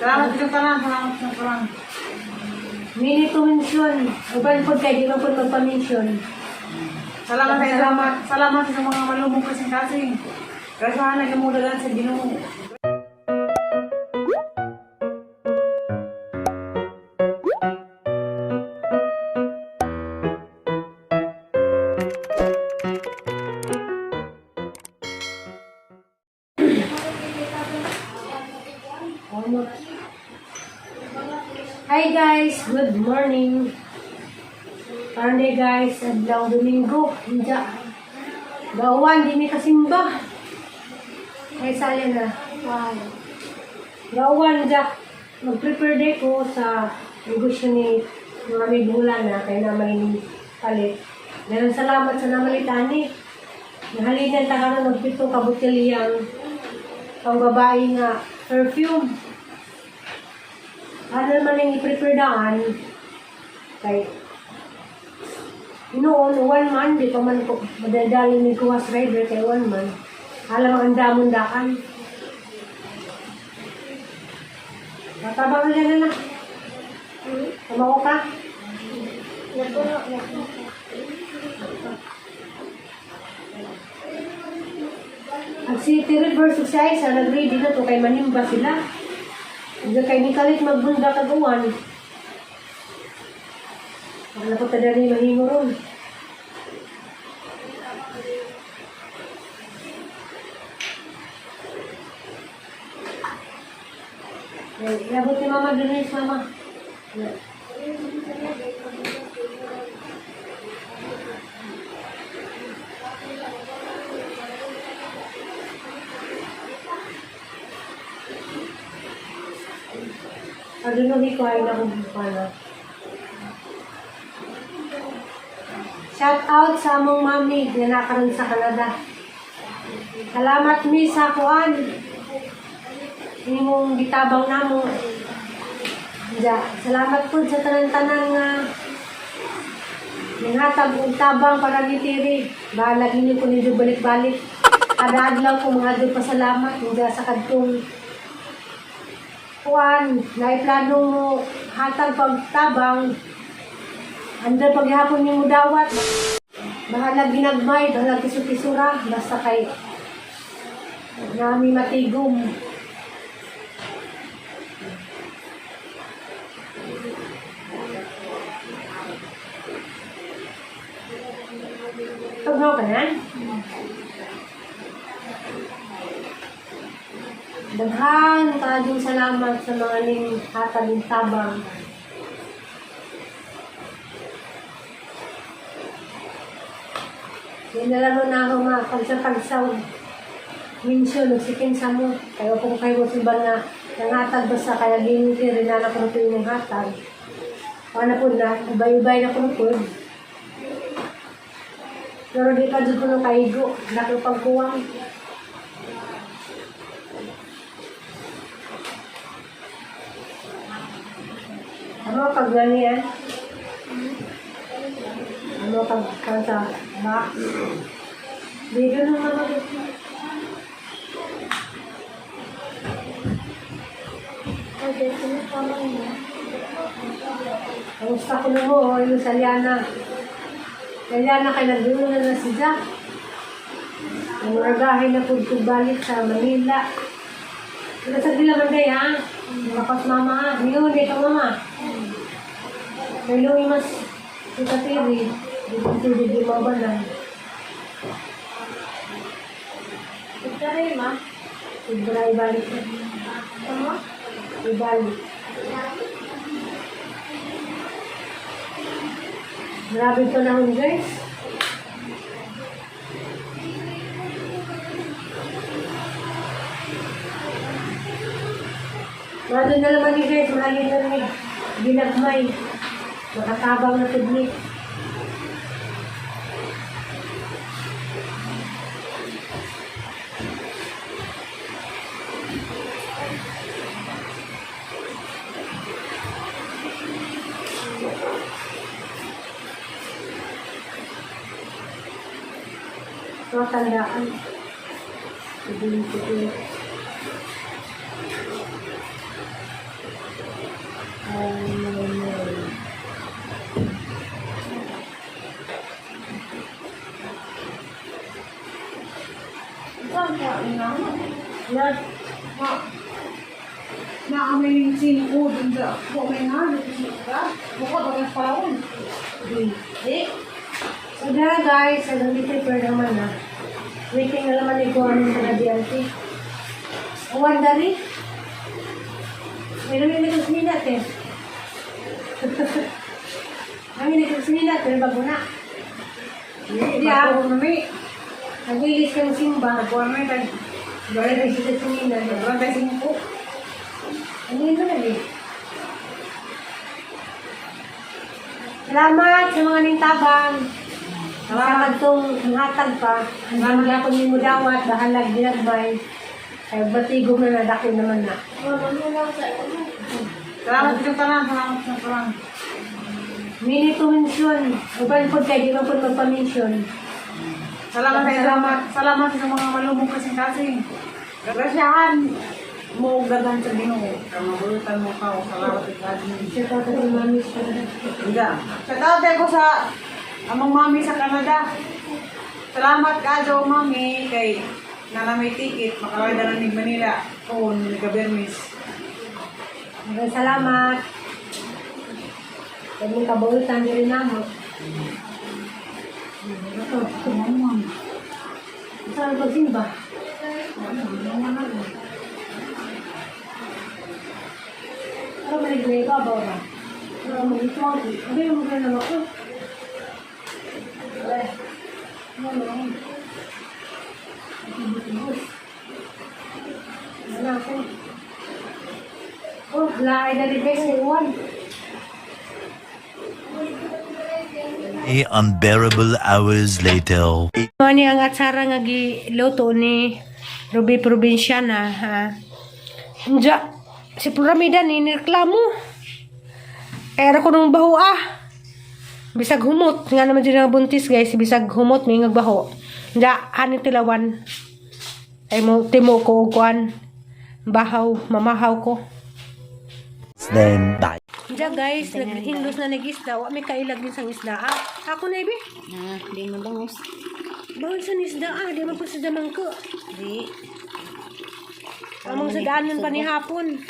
Salamat sa tanan, salamat sa tanan. Mini to mention. Uban po kay di man po magpa-mention. Salamat sa salamat. Salamat sa mga malumong kasing-kasing. Grasahan na gamudagan sa Ginoo. Hi guys, good morning. Karon day guys, adlaw Domingo. Inja. Gawan di mi kasimba. Ay sali na. Wow. Gawan ja. Mag-prepare day ko sa negosyo ni mga may bulan na kay na may palit. Daghang salamat sa namalitani. Nahalinan ta karon og pito ka botilyang pang babae nga perfume. Ano naman ang i-prepare daan kay noon, one man, di pa man ko madadali ni kuha sa rider kay one man. Alam ang damon daan. Matabang na na na. Tumawa ka. Napuno na. Ang City Reverse ug si Aisa, nag-ready na to kay manimba sila. Hindi kay ni kalit magbunda kaguan. Wala ko tada ni mahimo ron. Eh, iabot ni Mama dun sa Mama. Yeah. Adunuhi ko ay nakubuka na. Shout out sa among mami na nakaroon sa Canada. Salamat mi sa kuan. Imong gitabang namo. Ja, salamat po sa tanan-tanan nga nanghatag og tabang para ni Tiri. Bahalag ninyo ko ninyo balik-balik. Kada adlaw ko mga adlaw pasalamat ja sa kadtong kuan, naiplano mo hatag pagtabang, andar paghapon nimo dawat. Bahalag ginagmay, bahalag kisu-kisura, basta kay nami matigom. Tugnaw ka na? Daghan kaadong salamat sa mga ning hatag ning tabang. Yan na lang na ako ma, pagsa-pagsaw. Minsan, nagsikin sa mo. Kaya kung kayo mo simba nga, nangatag basta kaya ginti rin na ko ito yung hatag. Wala po na, ubay-ubay na ko po. Pero di pa dyan ko nung kaigo, nakipagkuwang. Ano pag gani yan? Ano pag sa box? Video nung mga Okay, sinasama niya. Kamusta ko na mo, oh, yung sa Liana. Sa Liana kay nagdulo na na si Jack. Ang ragahe na po balik sa Manila. Pero sa dila man day, ha? Makas mama, ha? Yun, di ka mama. Kay Louie mas si Katiri, di ko di mabanan. Ikaw ma. Ibra ibalik na. Tama? Ibalik. Grabe panahon, guys. Mado na naman ni guys, mahalin na ni ginagmay. Makatabang na tudnik. Mga tandaan. Ibigin ko ito. Na, Ma, na kami singko dun sa, wa may nga, dito sa bukod, wala sa Palawan. Di. So dara guys, ang prepare naman na. Waiting na naman ikaw ano sa DRT. Uwan dari. May namin nagkusinat eh. Namin nagkusinat pero bago na. Hindi, Di ah. bago na may. Nagilis kang simba. Nagkuhan na tayo. Balik na siya sa sinina. Nagkuhan tayo singko. Ano yun na eh? Salamat sa mga nintabang. Salamat itong hatag pa. Ang mga akong nimo dawat, bahalag ginagmay. Ay, batigog na nadako naman na. Salamat sa tanan, salamat sa tanan. Mini to mention. Uban po kay di man po magpa-mention. Salamat sa salamat. Salamat sa mga malumong kasing kasing. Grasyahan mo og daghan sa Ginoo. Kamabutan mo ka o salamat sa God. Siya pa sa mami siya. Hindi. Shout out ko sa among mami sa Canada. Salamat kayo mami kay na may ticket makarada na ni Manila o ni Gabermis. Maraming salamat. Huwag mong kabawitan din namo. Saan pagsimba? Pero malig na ikaw ba ba? Pero mag-ituwag. Ano yung mga naman ako? Eh, ano lang. Ano ako? Oh, laay na rin guys, ni Juan. Unbearable hours later. Mani ang atsara nga giluto ni Ruby Provinciana ha. Nja, si Pluramida ni nireklamo. Era ko nung baho ah. Bisag humot, nga naman dyan ang buntis guys, bisag humot may ngagbaho. Nja, ani tilawan. Ay mo timo ko og kuan. Bahaw, mamahaw ko. Then bye. Nja guys, naghindos na nag-isda, wa may kailag din sang isda ah. Ako na ibi. Ah, di mo bangos. Bawal sa nisda ah, di man po sa damangko. Di. Among sa daanan pa ni hapon.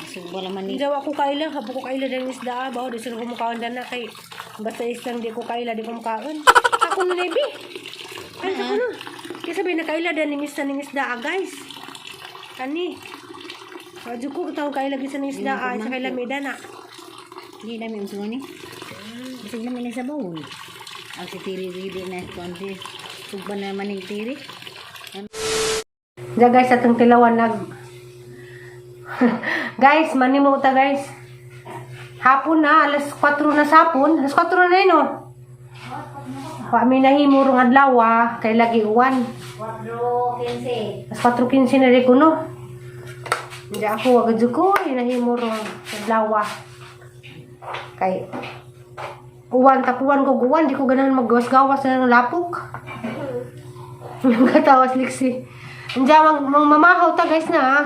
Sugbo naman ni. Hindi ako kaila, habo ko kaila ng isda ah. Bawo, di sila kumukaon na kay basta isang di ko kaila, di ko mukaon. Ako na nebi. Ay, sa kuno. Kaya sabi nakaila dan ni mista ng isda ah, guys. Kani. Radyo ko tawag kaila gisa ng isda ah, sa kaila may dana. Di dami ang ni. Bisag naman ni sa bawon. Ang si tiri di na konti. Sugba naman ni tiri. Diya guys, atong tilawan nag guys, manimo ta guys. Hapon na, alas 4 na sa hapon. Alas 4 na yun, oh. Wa mi nahimo rong adlaw ah, kay lagi uwan. 4.15. Alas 4:15 na rin ko, no. Hindi ako, wag jud ko, ay nahimo rong adlaw ah. Kay uwan, tapuan ko guwan, di ko ganahan maggawas-gawas na ng lapok. Nagkatawas liksi. Andiyan, mang mamahaw ta guys na ah.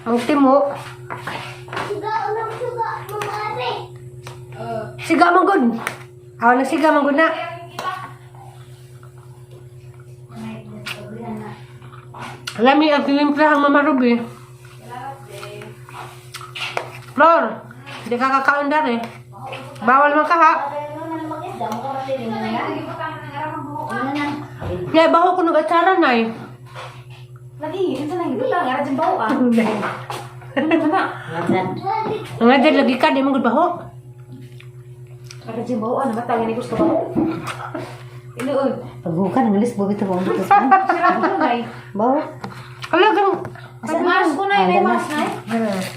Ang timo. Suga, unang suga, mamari. Siga man gud. Aw na siga man gud na. Lami ang tinimpla ang Mama Ruby. Flor, di ka kakaon dari. Bawal man ka ha. Ngay, baho ko nag-atsara na eh. Lagi, unsa nang gibutang ara jud bawo ah. Nga dyan, lagi ka, di mo gud baho. Ara jud bawo ah, namatay ni gusto bawo. Inuod. Pagbukan ang lisbo bitaw ang butos. Sira ko nay. Bawo. Alagang, Mas ko nay, may mas nay.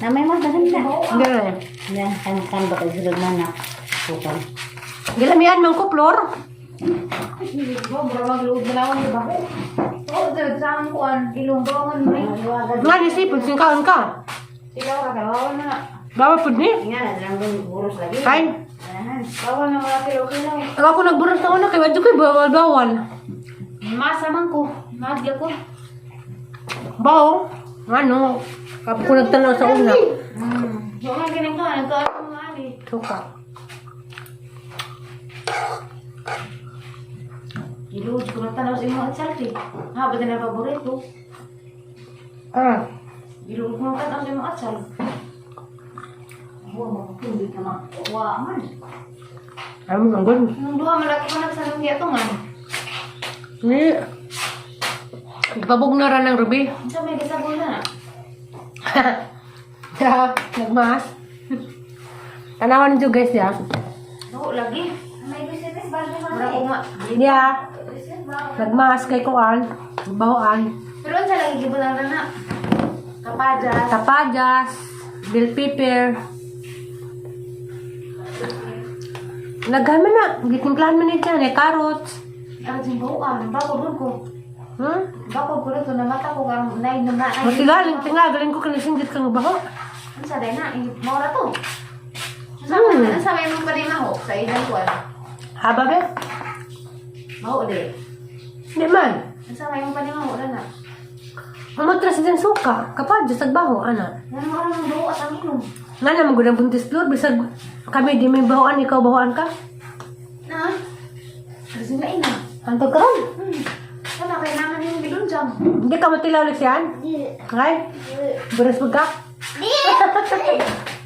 Na may mas daghan na. Ganun. Na kan kan ba kay sulod man na. Sukon. Gilamian man ko, Flor. Ba, mura magluod na lang ni baho. Oh, dad sa among kuan, ilong bawon may. Nga ni sipod, singkaon ka. Silaw ra kay bawon na. Bawa pud ni. Nga na lang buros lagi. Kain. Bawon na mga kilo-kilo. Ako nagburos na una kay wadyo koy bawal-bawal. Masa man ko, madya ko. Bao. Ano? Kapo ko nagtanaw sa una. Wala kining ka, nagkaan ko nga ali. Suka. Iluod ko na tanaw sa imong atsalti. Ha, ba na paborito? Ah. Gilulog mo ka ang imong atsal. Huwag mo kundi ka makuha man. Ay mo ang good. Nung duha man lagi ko nagsanong giatungan. Ni. Ipabog na ra ng rubi. Unsa may gisabol na? Nagmas. Tanawan niyo guys ya. Duho lagi. May business ba Mura ko ma. Yeah. Nagmas kay kuan, bahoan. Pero unsa lagi gibulan na? Kapadjas. Tapajas, bell pepper. Lagay man na, gitimplahan man ni dyan, eh, carrots. Ang simbuan, bako dun ko. Bako ko rin to na mata ko karon nay na na. Matigaling tinga, galing ko kanisinggit kang baho. Unsa day na, mao ra to. Unsa man, unsa may mong panimaho sa ilang kuan? Haba be? Maho di. Di man. Unsa may mong panimaho ra na? Mamatras din suka, kapadjas, tagbaho, ana. Ngano mo ang duho at ang ilong? Nga na, magudang buntis flor, bisag kami di may bahoan, ikaw bahoan ka. Na. Kasi na ina. Antog ka ron. Sana kailangan yung bilunjang. Hindi ka matilaw siyan? Di. Okay? Buras ka? Di.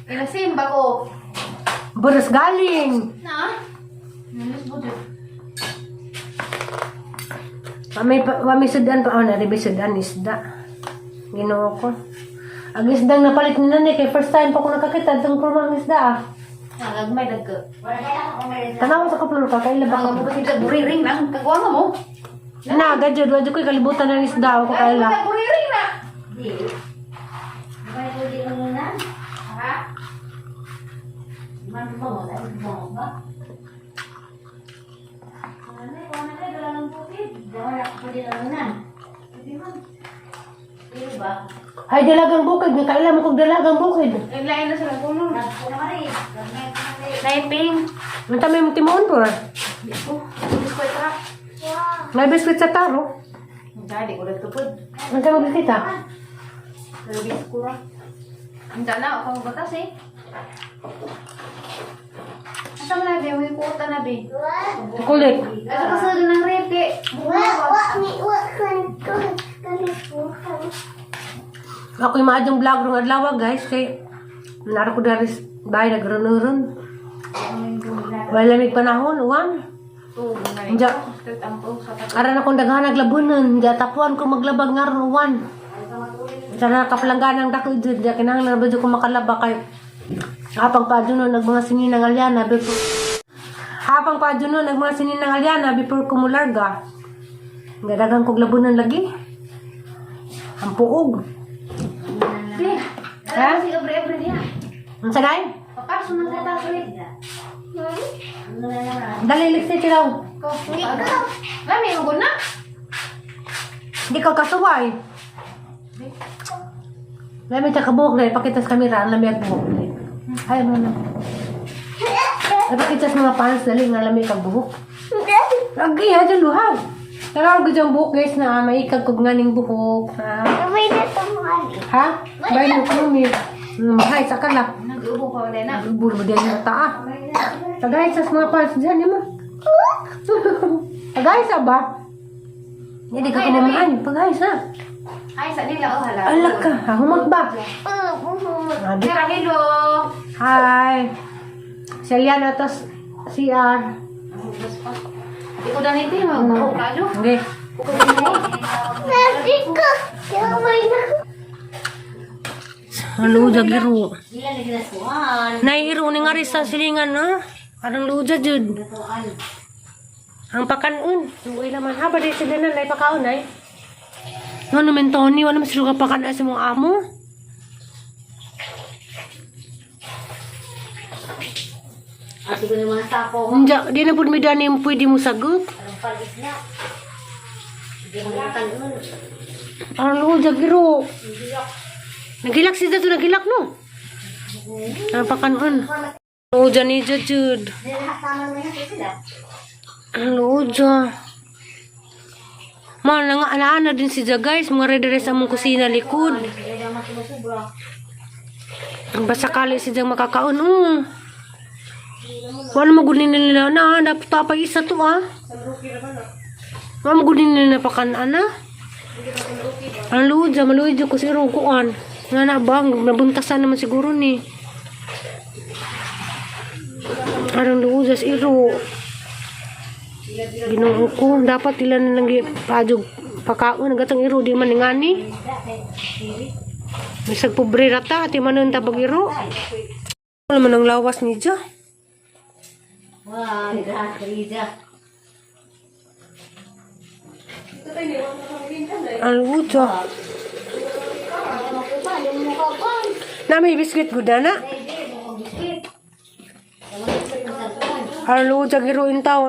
Inasim bako. Buras galing. Na. Nalis mo dyan. May, may sudan pa. Oh, naribi sudan, isda. Ginoo ko. Ang isdang napalit ni nanay, kay first time pa ko nakakita, itong kurmang isda ah. Nagagmay dagko. Tanawa sa kaplor ka, kaila ba Ang ka? mo kasi buriring na ang kagwa mo. Na, gadyo, wadyo ko'y kalibutan ng isda, ako kaila. Ay, buriring na. Di. May pwede ka muna. Ha? Man ba mo? Ay, ba ba? Ano, kung ano kayo, dala ng bukid. Wala ka pwede na muna. Hindi man. Pero ba? Ay, dalagang bukid, nga kaila mo kong dalagang bukid. Naglain na sila puno. Nagpo na rin. Gamay ko na rin. Naiping. Ang tama yung timuon po. Di ko. Biskuit ra. May biskuit sa taro. Dali ko nagtupod. Ang tama kita. Pero biskuit ra. Ang dana ako batas eh. Asa man na be, may kuota na be. Kulit. Asa ka sa ng rep eh. Wa wa mi wa kan kan kan kan. Ako yung maadong vlog rong adlaw guys kay naro ko dari bahay nagrunuron. Wala lamig panahon, uwan. Diya. Aran akong daghan naglabunan, diya tapuan ko maglabag nga ron uwan. Sana kapalanggan ang dako jud, diya kinahanglan ba jud ko makalaba kay hapang pa jud nag mga sinin ng alyana before hapang pa jud nag mga sinin ng alyana before ko mularga. Nga daghang kog labunan lagi. Ang puog. Be. Ha? Si Abre-abre niya. Unsa dai? Paparso na sa taas ulit. Dali liksi tilaw. Ko. Lami mo na. Hindi ka kasuway. Lami ta kabuok na ipakita sa kamera ang lami ang buhok. Ay mo na. Ipakita sa mga fans dali nga lami kag buhok. Agi ha dyan luhag. Tanaw gud ang buhok guys na maikag kog nganing buhok. Ha? Sabay na tumali. Ha? Bay mo kumi. Mahay sa kala. Nag-ubo pa wala na. Ubur mo din na taa. Tagay sa mga fans dyan mo. Tagay sa ba? Hindi ka kumamahan. Pagay sa. Ay, sa nila oh hala. Alak ka. Ha, humag ba? Adi. Sira, hello. Hi. Si Aliana, tas CR. Hugas pa. Di ko daniti mo. Ako kalo. Okay. Nasi ko. Sabay na. Ang luja giro. Dila na ginasuan. Naihiro ni nga rin sa silingan, no? Parang luja, jud. Ang pakanon. Uy naman. Ha, ba di sila na pakaon, ay? Ano naman, Tony? Wala mas sila pakaon sa mga amo. Ato ko ng mga sako. Hindi, di na po may dani yung pwede mo sagot. Anong palis na? Hindi mo kanon. Parang luja giro. Nagilak si Dato, nagilak, no? Ang pakanon. Luja ni Jud. Dila lahat mo na sila. Ang luja. Man, nga ana din si Ja, guys. Mga redere sa among kusina likod. Ang basakali si Ja makakaon. Wala magunin nila na. Dapat tapay isa to ah. Wala magunin nila na pakan ana. Ang luod sa maluod ko sa irong kuan. Nga na ba, nabuntasan naman siguro ni. Arang luod sa iro. Ginoo ko, dapat ila na lang paadyo pakaon gatang iro di man ngani. Bisag pobre rata ati manon tabag iro. Wala man ang lawas ni Ja. Wah, naghahat ka. Ang luod sa. Na may biskwit gud na. Ang luod sa iro in taon.